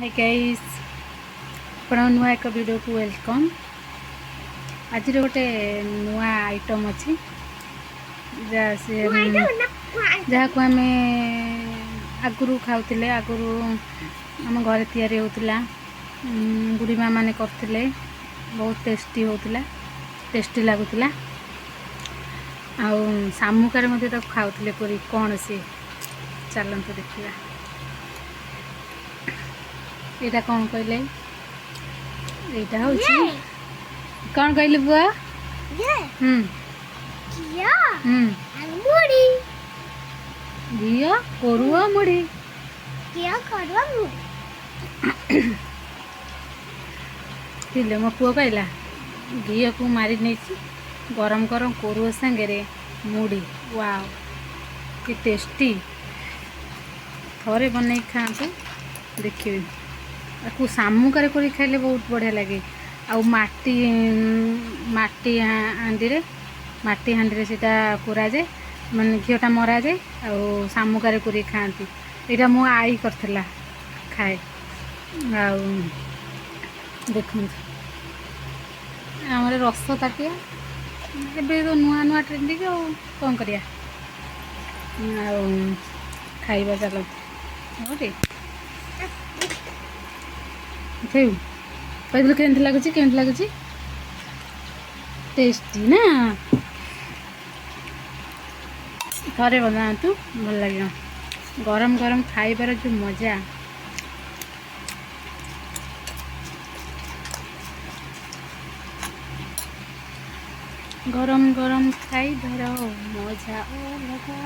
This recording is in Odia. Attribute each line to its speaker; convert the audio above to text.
Speaker 1: ହାଇ ଗାଇସ୍, ଆପଣଙ୍କ ନୂଆ ଏକ ଭିଡ଼ିଓକୁ welcome. ଆଜିର ଗୋଟେ ନୂଆ ଆଇଟମ୍ ଅଛି, ଯାହା ସେ ଯାହାକୁ ଆମେ ଆଗରୁ ଖାଉଥିଲେ। ଆଗରୁ ଆମ ଘରେ ତିଆରି ହେଉଥିଲା, ବୁଢ଼ୀ ମା' ମାନେ କରୁଥିଲେ, ବହୁତ ଟେଷ୍ଟି ହେଉଥିଲା, ଟେଷ୍ଟି ଲାଗୁଥିଲା। ଆଉ ଶାମୁକାରେ ମଧ୍ୟ ତାକୁ ଖାଉଥିଲେ କରି। କ'ଣ ସିଏ, ଚାଲନ୍ତୁ ଦେଖିବା। ଏଇଟା କ'ଣ କହିଲେ? ଏଇଟା ହେଉଛି କ'ଣ କହିଲେ ପୁଅ? ହୁଁ ହୁଁ, ଘିଅ କୋରୁଅ ମୁଢ଼ି।
Speaker 2: ଘିଅ କୋରୁଅ ମୁଢ଼ି।
Speaker 1: ଥିଲେ ମୋ ପୁଅ କହିଲା, ଘିଅକୁ ମାରି ନେଇଛି, ଗରମ ଗରମ କୋରୁଅ ସାଙ୍ଗରେ ମୁଢ଼ି, ୱାଓ କି ଟେଷ୍ଟି! ଥରେ ବନେଇକି ଖାଆନ୍ତୁ, ଦେଖିବେ। ତାକୁ ଶାମୁକାରେ କରି ଖାଇଲେ ବହୁତ ବଢ଼ିଆ ଲାଗେ। ଆଉ ମାଟି ମାଟି ହାଣ୍ଡିରେ, ମାଟି ହାଣ୍ଡିରେ ସେଇଟା କୋରାଯାଏ, ମାନେ ଘିଅଟା ମରାଯାଏ ଆଉ ଶାମୁକାରେ କୋରିକି ଖାଆନ୍ତି। ଏଇଟା ମୋ ଆଈ କରିଥିଲା, ଖାଏ। ଆଉ ଦେଖନ୍ତୁ, ଆମର ରସ ତାଟିଆ। ଏବେ ତ ନୂଆ ନୂଆ ଟ୍ରେଣ୍ଡିଂ, ଆଉ କ'ଣ କରିବା? ଆଉ ଖାଇବା ଚାଲନ୍ତୁ। ହଉ, ଖାଇବୁ? କହିଥିଲୁ କେମିତି ଲାଗୁଛି? କେମିତି ଲାଗୁଛି? ଟେଷ୍ଟି ନା? ଥରେ ବନାନ୍ତୁ, ଭଲ ଲାଗିବ। ଗରମ ଗରମ ଖାଇବାର ଯେଉଁ ମଜା! ଗରମ ଗରମ ଖାଇବାର ମଜା ଅଲଗା।